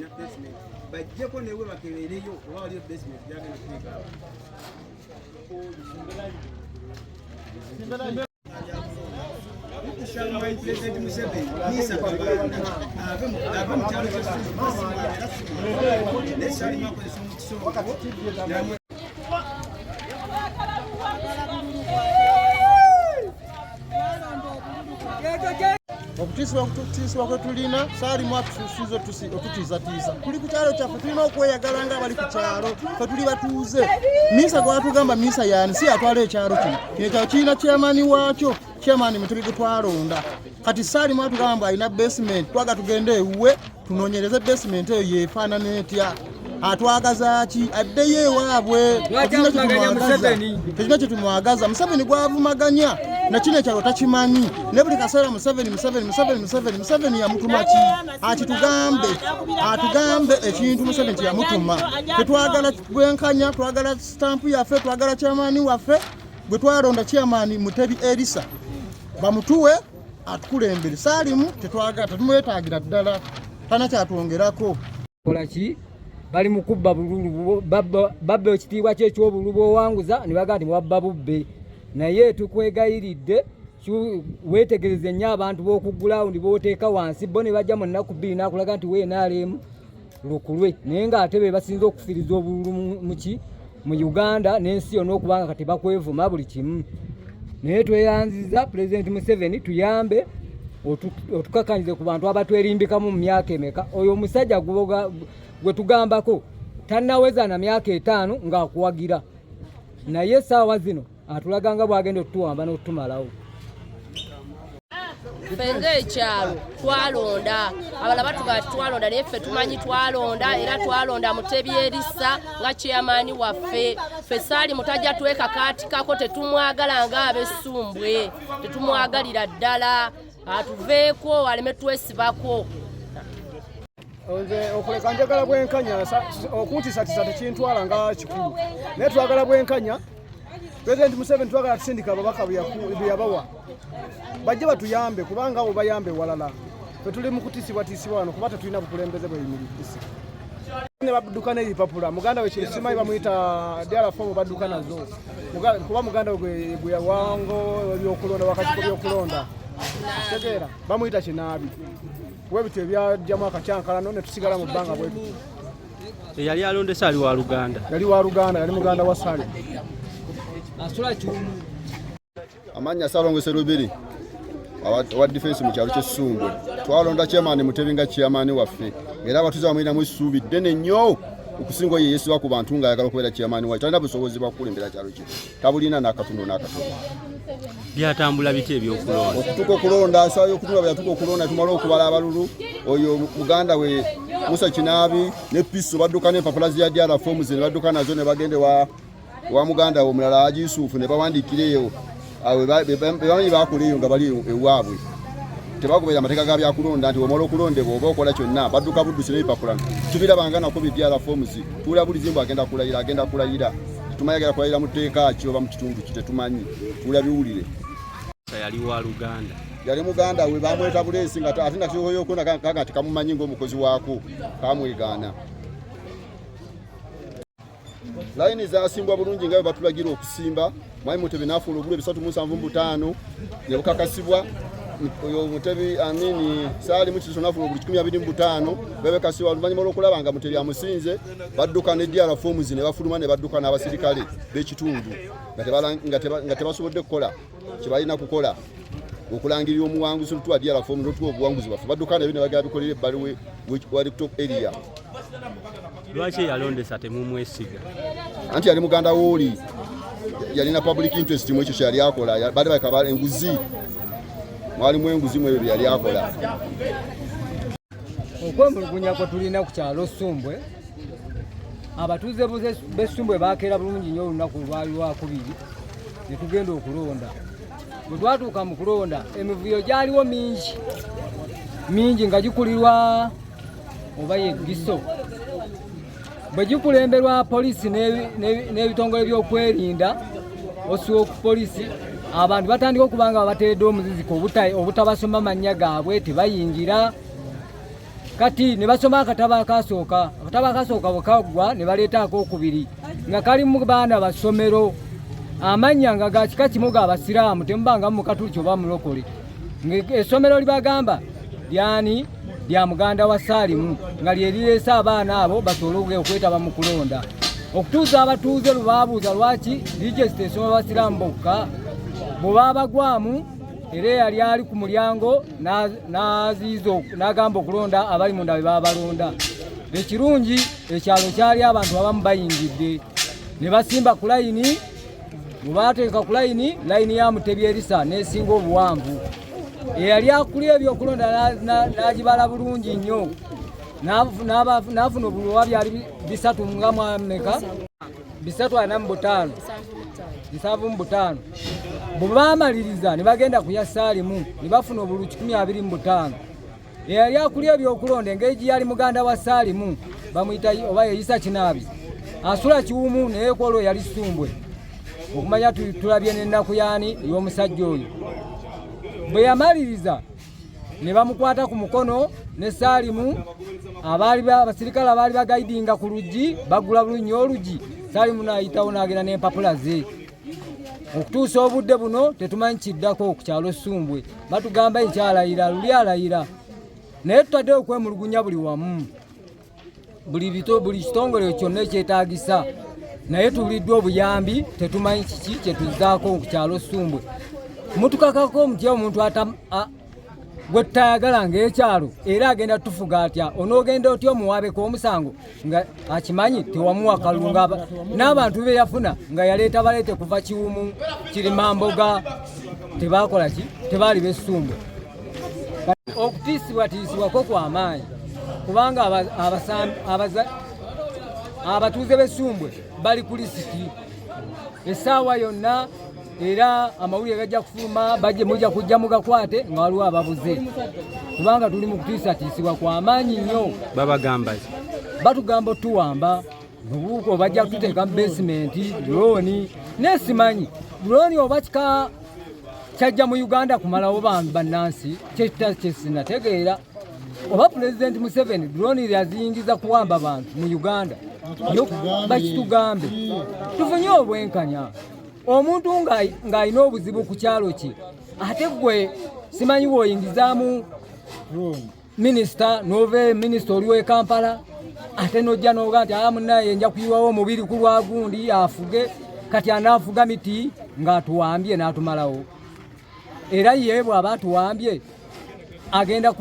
alina basement, bajjeko newe bakebereyo oba waliyo basement gyagenda kuteeka abantu. Kusaba President Museveni Misa Kabanda ave mu kyalo kya Ssumbwe, naye Salim akozesa omukisa ogwo. Okutiisibwa kwe tulina, Saalimu atusuuza otutiisatiisa. Tuli ku kyalo kyaffe, tulina okweyagala nga abali ku kyalo. Fe tuli batuuze. Misa gwatugamba misa yani si atwala ekyalo kino. Kino ekyalo kirina chairman waakyo, chairman Mutebi gwe twalonda. Kati Saalimu atugamba mbu alina basement, twaga tugende ewuwe tunoonyereze basement eyo yeefaanana etya, atwagaza ki, addeyo ewaabwe. Tekina kyetumwagaza. Museveni gwavumaganya nakino ekyalo takimanyi, ne buli kaseera Museveni, Museveni, Museveni, Museveni. Museveni yamutuma ki? Akitugambe, atugambe ekintu Museveni kyeyamutuma. Tetwagala bwenkanya, twagala sitampu yaffe, twagala chairman waffe gwe twalonda, Chairman Mutebi Erisa, bamutuwe atukulembere. Saalimu tetwagala, tetumwetaagira ddala, tana kyatwongerako. Kola ki? Bali mu kubba bululu, babba ekitiibwa kye eky'obululu. Bw'owanguza ne bagamba nti wabba bubbe. Naye tukwegayiridde, weetegereze nnyo abantu b'oku gulawundi b'oteeka wansi. Bo ne bajja mu nnaku 2 n'akulaga nti weenaaleemu lukulwe, naye ng'ate be basinze okufiiriza obululu muki mu Uganda n'ensi yonna, okubanga kati bakwevuma buli kimu. Naye tweyanziza Pulezidenti Museveni, tuyambe otukakanyize ku bantu abatwerimbikamu mu myaka emeka. Oyo omusajja gwe tugambako tannaweza na myaka 5 ng'akuwagira, naye essaawa zino atulaga nga bw'agenda otutuwamba n'otutumalawo. Ffe ng'ekyalo twalonda, abalala batugaa ti twalonda, naye ffe tumanyi twalonda, era twalonda Mutebi Erisa nga chairman waffe. Ffe Saalimu tajja twekakaatikako, tetumwagala ng'ab'Essumbwe, tetumwagalira ddala, atuveeko aleme twesibako. Nze okuleka njagala bwenkanya, okuntiisatiisa tekintwala nga kikulu, naye twagala bwenkanya. President Museveni twagala tusindika ababaka bye yabawa, bajje batuyambe, kubanga abo bayambe walala. Fe tuli mu kutiisibwatiisibwa wano kuba tetulina bukulembeze bweyimiridde. Ne badduka n'ebipapula, muganda we simanyi bamuyita DR form, badduka nazo kuba muganda we gwe yawango ebyokulonda, wakakiko byokulonda, kitegeera bamuyita Kinaabi. Bwe bityo ebyajjamu akacyankalano ne tusigala mu bbanga bwe tutyo. Eyali alondesa ali wa luganda? Yali wa luganda, yali muganda wa Sale. Asula kiwumu. Amannya Salongo Serubiri, owa defense mu kyalo ky'Essumbwe. Twalonda chairman Mutebi nga chairman waffe, era abatuuze bamulinamu essuubi ddene nnyo okusinga oyo yeesiba ku bantu ng'ayagala okubeera chairman wayo. Talina busobozi bwa kukulembera kyalo kye, tabulina n'akatono n'akatono. Byatambula biti ebyokulonda? Okutuuka okulonda, nsaba y'okutunula, bwe yatuuka okulonda, tumale okubala abalulu, oyo muganda we Musa Kinaabi ne Piso badduka n'empapula za DR forms ne badduka nazo ne bagenda wa muganda we omulala Haji Yusufu ne bawandiikira eyo. Awo be bamanyi bakola eyo nga bali ewaabwe, tebagoberera amateeka ga byakulonda nti omala okulondebwa oba okola kyonna. Badduka buddusi n'ebipapula, tubirabanga nako bi DR forms. Tuwulira bulizi mbu agenda kulayira, agenda kulayira. Tumanyi agenda kulayira mu tteeka ki oba mu kitundu ki? Tetumanyi, tuwulira biwulire. Yali wa luganda? Yali muganda we, bamweta buleesi nga ate nakyoyokona kaga tekamumanyi ng'omukozi waako, kamwegaana. Layini zasimbwa bulungi nga bwe batulagira okusimba. Mwami Mutebi n'afuula obululu 375 ne bukakasibwa. Oyo Mutebi, amini Saalimu Kitiso, n'afuula obululu 125, bebekasibwa. Oluvannyuma lw'okulaba nga Mutebi amusinze, badduka ne DR forms ne bafuluma ne badduka n'abasirikale b'ekitundu nga tebasobodde kukola kye balina kukola okulangirira omuwanguzi. Lutuwa DR form notuwa obuwanguzi bwaffe, badduka nebyo ne bagala bikolera ebbali wa electoral area. Lwaki eyalondesa temumwesiga? Anti yali muganda wooli, yalina public interest mu ekyo kyeyali akola. Baali bakaba enguzi, mwalimu enguzi mu ebyo bye yali akola. Okwemulugunya kwe tulina ku kyalo Ssumbwe, abatuuze b'Essumbwe bakeera bulungi nnyo olunaku olwali lwakubiri ne tugenda okulonda. Bwe twatuuka mu kulonda, emivuyo gyaliwo mingi mingi nga gikulirwa oba yegiso bwe gikulemberwa poliisi n'ebitongole by'okwerinda osuwa ku poliisi. Abantu batandika okuba nga babateeredde omuziziko obutabasoma mannya gaabwe, tebayingira. Kati ne basoma akatabo akasooka, akatabo akasooka bwe kaggwa ne baleeta akokubiri nga kalimu baana basomero, amannya nga ga kika kimu ga Basiraamu, temubanga mukatuliki oba mulokole. Essomero libagamba lyani lya muganda wa Saalimu nga lye lireese abaana abo basobole okwetaba mu kulonda. Okutuusa abatuuze lwe baabuuza lwaki lijesita esoma Basiraamu bokka, bwe baabagwamu era eyali ali ku mulyango n'aziyiza n'agamba okulonda abali munda be baabalonda. Ekirungi ekyalo kyali abantu abamu bayingidde ne basimba ku layini, bwe baateeka ku layini, layini ya Mutebi Erisa n'esinga obuwanvu. Eyali akulira ebyokulonda n'agibala bulungi nnyo n'afuna obulwa byali bisatu nga mwameka 345 75. Bwe baamaliriza ne bagenda ku ya Saalimu ne bafuna obululu 125. Eyali akulira ebyokulonda engeri gye yali muganda wa Saalimu bamuyita oba yeyisa Kinaabi asula Kiwumu, naye ku olwo yali Ssumbwe. Okumanya tulabye n'ennaku yaani ey'omusajja oyo. Bwe yamaliriza ne bamukwata ku mukono ne Saalimu, abaali abasirikale abaali bagayidinga ku luggi baggula bulungi oluggi, Saalimu n'ayitawo n'agenda n'empapula ze. Okutuusa obudde buno tetumanyi kiddako ku kyalo Ssumbwe. Batugamba ekyalayira luli alayira, naye tutaddeyo okwemulugunya buli wamu, buli kitongole kyonna ekyetaagisa, naye tubuliddwa obuyambi, tetumanyi kiki kyetuzzaako ku kyalo Ssumbwe. Mutukakako mutya omuntu gwe tutayagala ng'ekyalo, era agenda tufuga atya? Onoogenda otya omuwaabeko omusango nga akimanyi tewamuwa kalulu, n'abantu be yafuna nga yaleeta baleete kuva Kiwumu, Kirimamboga, tebakola ki, tebaali b'Essumbwe. Okutiisibwatiisibwako kwa maanyi kubanga abatuuze b'Essumbwe bali ku lisiti essaawa yonna, era amawulire gajja kufuluma, bajje mujja kujja mugakwate nga waliwo ababuze, kubanga tuli mu kutiisatiisibwa kwa maanyi nnyo. Babagamba ki? Batugamba otuwamba obuuko, bajja kututeeka mu basement, drone, naye simanyi drone oba kika kyajja mu Uganda kumalawo bantu bannansi, kyesinategeera oba Pulezidenti Museveni drone yaziyingiza kuwamba bantu mu Uganda. Bakitugambe tufunye obwenkanya. Omuntu ng'alina obuzibu ku kyalo kye, ate gwe simanyi bw'oyingizaamu minisita n'ova minisita oli w'e Kampala, ate n'ojja n'oga nti munnaye nja kuyiwawo omubiri ku lwa gundi afuge. Kati anaafuga miti ng'atuwambye n'atumalawo? Era ye bw'aba atuwambye agenda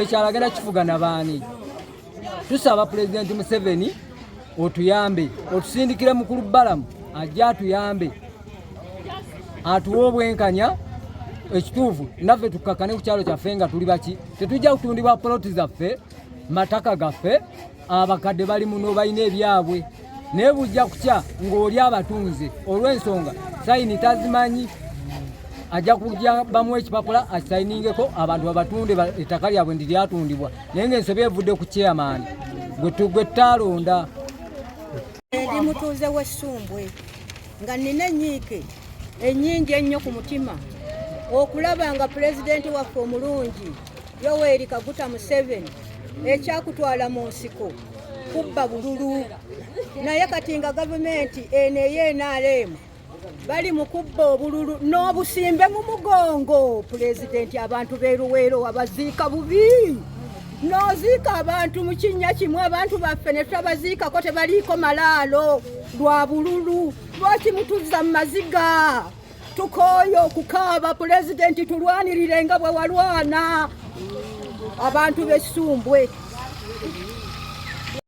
ekyalo agenda kifuga na baani? Tusaba Pulezidenti Museveni otuyambe, otusindikire mukulu Balamu ajje atuyambe, atuwe obwenkanya ekituufu, naffe tukkakane ku kyalo kyaffe nga tuli baki, tetujja kutundibwa poloti zaffe, mataka gaffe. Abakadde bali muno balina ebyabwe, naye bujja kukya ng'oli abatunze olw'ensonga sayini tazimanyi, ajja kujja bamuwa ekipapula akisayiningeko, abantu babatunde ettaka lyabwe nti lyatundibwa, naye ng'ensobi evudde ku chairman gwe tutaalonda. Ndi mutuuze w'Essumbwe nga nnina ennyiike ennyingi ennyo ku mutima okulaba nga pulezidenti waffe omulungi Yoweri Kaguta Museveni ekyakutwala mu nsiko kubba bululu, naye kati nga gavumenti eno ey'NRM bali mu kubba obululu n'obusimbe mu mugongo. Pulezidenti, abantu b'e Luweero wabaziika bubi, n'oziika abantu mu kinnya kimu, abantu baffe ne tutabaziikako, tebaliiko malaalo lwa bululu. Lwaki mutuzza mu maziga? Tukooye okukaaba. Pulezidenti, tulwanirire nga bwe walwana abantu b'Essumbwe.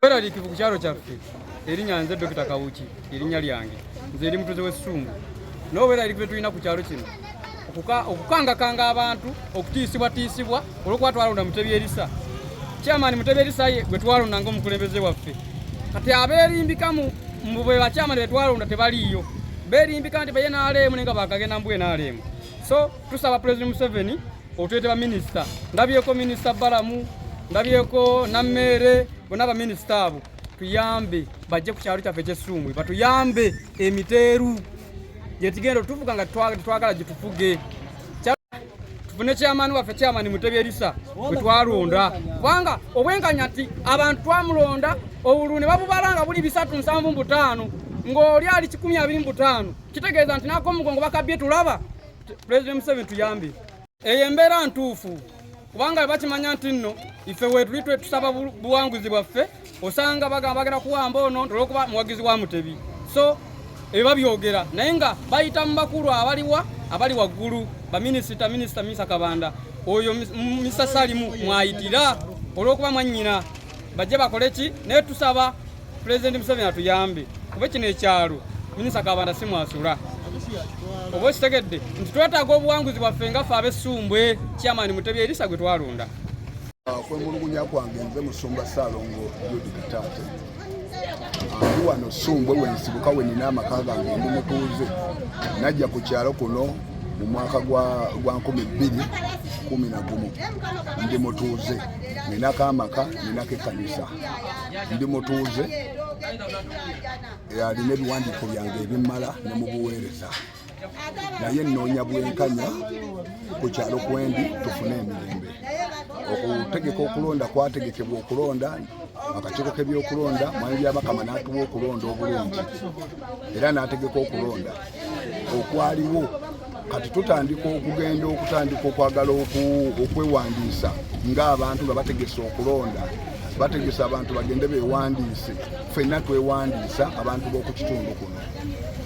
Weraliikivu ku kyalo kyaffe. Erinnya nze Dokita Kawuki, erinnya lyange nze eri mutuuze w'Essumbwe. Naye obweraliikivu tulina ku kyalo kino okukangakanga abantu, okutiisibwatiisibwa olwokuba twalonda Mutebi Erisa, chairman Mutebi Erisa ye gwe twalonda ng'omukulembeze waffe. Kati abeerimbika mu bwe bachairman be twalonda tebaliiyo, beerimbika nti baye NRM, naye nga bakagenda mbu NRM. So tusaba President Museveni otwete baminisita. Ndabyeko Minisita Balamu, ndabyeko Nammeere, bonna baminisita abo tuyambe bajje ku kyalo kyaffe eky'Essumbwe batuyambe emiteeru gyetugenda otuvuga nga twagala gyetufuge tufune. Tufune chairman waffe, Chairman Mutebi Erisa bwe twalonda, kubanga obwenkanya nti abantu twamulonda obululu ne babubala nga buli 375 ng'oli ali 125, kitegeeza nti n'akomugongo bakabbye. Tulaba President Museveni tuyambe. Eyo embeera ntuufu, kubanga bakimanya nti nno ife wetuli tusaba buwanguzi bwaffe. Osanga bagamba bagenda kuwamba ono nti olwokuba muwagizi wa Mutebi, so ebyo babyogera naye nga bayita mu bakulu abaliwa abali waggulu, baminisita, minisita Misa Kabanda oyo, Misa Salimu mwayitira olwokuba mwannyina, bajje bakole ki. Naye tusaba Pulezidenti Museveni atuyambe, kuba kino ekyalo Minisita Kabanda si mwasula. Oba okitegedde nti twetaaga obuwanguzi bwaffe nga ffe ab'Essumbwe, Chairman Mutebi Erisa gwe twalonda. Okwemulugunya kwange, nze Musumba Saalongo Jude Kataate, ndi wano Ssumbwe wensibuka, wenina amaka gange, ndi mutuuze. Najja ku kyalo kuno mu mwaka gwa 2011. Ndi mutuuze, ninako amaka, ninako ekkanisa, ndi mutuuze alina ebiwandiiko byange ebimmala ne mu buweereza, naye nnoonya bwenkanya ku kyalo kwendi, tufune emirembe. Okutegeka okulonda kwategekebwa, okulonda akakiiko k'ebyokulonda, Mwami Byabakama n'atuwa okulonda obulungi era n'ategeka okulonda okwaliwo. Kati tutandika okugenda okutandika okwagala okwewandiisa ng'abantu nga bategese okulonda, bategese abantu bagende bewandiise. Ffenna twewandiisa abantu b'oku kitundu kuno,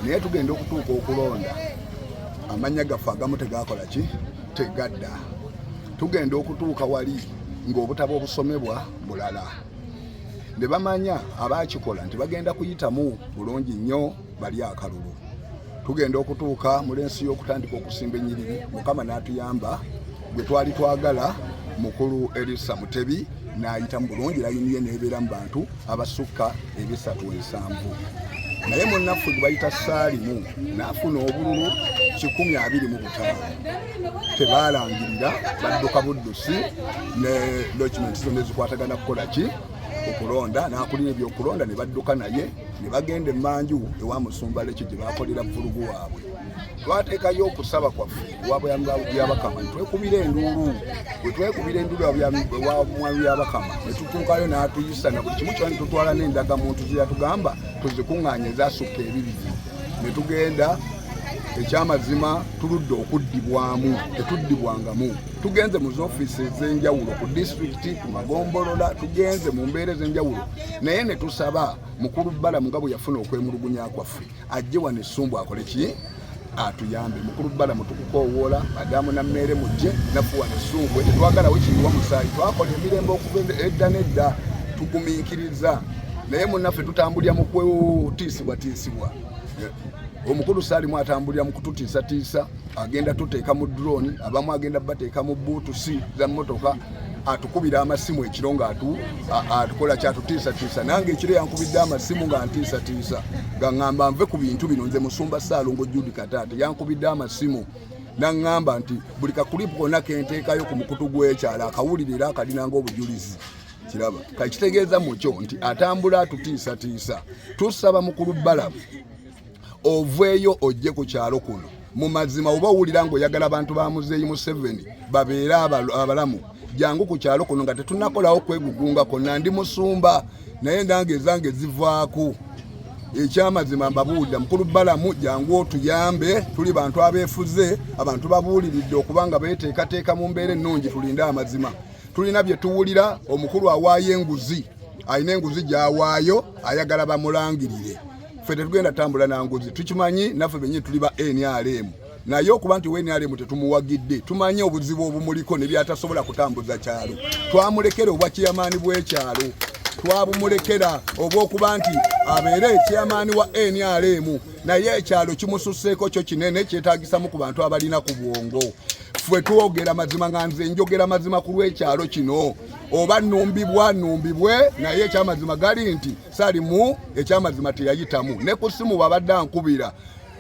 naye tugenda okutuuka okulonda amannya gaffe agamu tegakola ki, tegadda. Tugenda okutuuka wali ng'obutabo obusomebwa bulala, ne bamanya abakikola nti bagenda kuyitamu bulungi nnyo bali akalulu. Tugenda okutuuka mu lensi y'okutandika okusimba ennyiriri, Mukama n'atuyamba, gwe twali twagala mukulu Erisa Mutebi n'ayitamu bulungi, layini ye n'ebeera mu bantu abasukka 370, naye munnaffe gwe bayita Saalimu n'afuna obululu 125. Tebaalangirira, badduka buddusi ne documents zonna ezikwatagana kukola ki, okulonda, n'akulira ebyokulonda ne badduka naye ne bagenda emmanju ewa Musumba Leki gye bakolera vvulugu waabwe. Twateekayo okusaba kwaffe ewa Byabakama ne twekubira enduulu. Bwe twekubira enduulu ewa Mwami Byabakama ne tutuukayo n'atuyisa na buli kimu kyona, ne tutwala n'endagamuntu ze yatugamba tuzikuŋŋaanye ezasukka 200 ne tugenda. Ekyamazima tuludde okuddibwamu, tetuddibwangamu. Tugenze mu zofiisi ez'enjawulo, ku disitulikiti, ku magombolola, tugenze mu mbeera ez'enjawulo, naye ne tusaba mukulu Balamu nga bwe yafuna okwemulugunya kwaffe ajje wano Essumbu akole ki, atuyambe. Mukulu Balamu, tukukoowoola, madamu Nammeere, mujje naffe wano Essumbwe. Tetwagalawo kiyiwa musaayi, twakola emirembe okuva edda n'edda, tugumiikiriza, naye munnaffe tutambulira mu kwetiisibwatiisibwa. Omukulu Saalimu atambulira mu kututiisatiisa, agenda tuteeka mu drone, abamu agenda bateeka mu buutusi za mmotoka, atukubira amasimu ekiro nga atukola kyatutiisatiisa. Nange ekiro yankubidde amasimu nga ntiisatiisa, nga ŋŋamba nve ku bintu bino. Nze Musumba Saalongo Jude Kataate, yankubidde amasimu naŋŋamba nti buli kakulipu konna kenteekayo ku mukutu gw'ekyalo akawulire era akalinanga obujulizi. Kiraba kakitegeeza mukyo nti atambula atutiisatiisa. Tusaba mukulu Balamu oveeyo ojje ku kyalo kuno. Mu mazima oba owulira ng'oyagala abantu ba Muzeeyi Museveni babeere abalamu, jangu ku kyalo kuno nga tetunakolawo kwegugunga konna. Ndi musumba, naye nange ezange zivaako. Ekyamazima mbabuulira, mukulu Balamu, jangu otuyambe. Tuli bantu abeefuze, abantu babuuliridde okuba nga beeteekateeka mu mbeera ennungi. Tulinde amazima, tulina bye tuwulira. Omukulu awaayo enguzi, alina enguzi gy'awaayo, ayagala bamulangirire. Ffe tetugenda tambula na nguzi, tukimanyi naffe benyini tuli ba NRM, naye okuba nti NRM tetumuwagidde, tumanyi obuzibu obumuliko ne byatasobola kutambuza kyalo. Twamulekera obwa chairman bw'ekyalo, twabumulekera obw'okuba nti abeere chairman wa NRM, naye ekyalo kimususseeko, kyo kinene, kyetaagisamu ku bantu abalina ku bwongo. Ffe twogera mazima, nga nze njogera mazima ku lw'ekyalo kino. Oba numbibwa numbibwe, naye ekyamazima gali nti Saalimu ekyamazima teyayitamu. Ne ku simu babadde ankubira,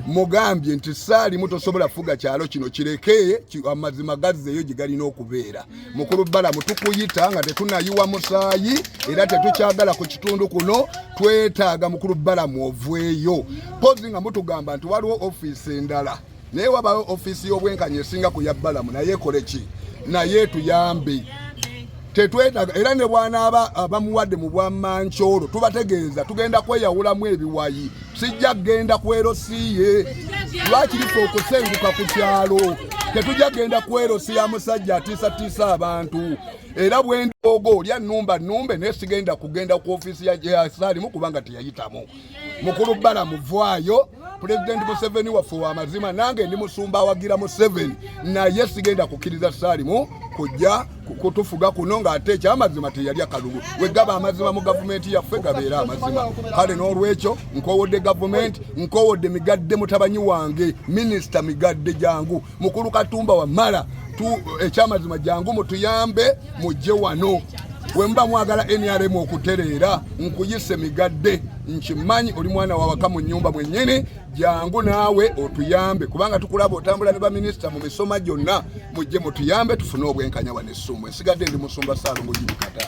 mugambye nti Saalimu tosobola fuga kyalo kino, kireke amazima gazzeeyo gye galina okubeera. Mukulu Balamu, tukuyita nga tetunayiwa musaayi era tetukyagala ku kitundu kuno. Twetaaga mukulu Balamu oveeyo pozi nga mutugamba nti waliwo ofiisi endala. Naye wabawo ofiisi y'obwenkanya esinga ku ya Balamu, naye ekole ki? Naye tuyambe, tetwetaaga. Era ne bwanaaba bamuwadde mu bwammankyolo, tubategeeza tugenda kweyawulamu ebiwayi. Sijja kugenda ku erosiye, lwakiri ffe okusenguka ku kyalo tetujja kugenda ku erosi ya musajja atiisatiisa abantu. Era bwendoogo olya nnumba nnumbe, naye sigenda kugenda ku ofiisi ya Saalimu kubanga teyayitamu. Mukulu Balamu vaayo, Pulezidenti Museveni waffe wa mazima. Nange ndi musumba awagira Museveni, naye sigenda kukkiriza Saalimu kujja kutufuga kuno ng'ate ekyamazima teyalya kalulu. Wegaba amazima mu gavumenti yaffe gabeera amazima. Kale n'olwekyo nkowodde gavumenti, nkowodde Migadde mutabanyi wange, minisita Migadde, jangu. Mukulu Katumba Wamala, ekyamazima jangu mutuyambe, mujje wano wemuba mwagala NRM okutereera. Nkuyise Migadde, nkimanyi oli mwana wawaka mu nyumba mwennyini, jangu naawe otuyambe kubanga tukulaba otambula ne baminisita mu misoma gyonna. Mujje mutuyambe tufune obwenkanya wano Essumbwe. Nsigadde ndi musumba Saalongo Jibikata.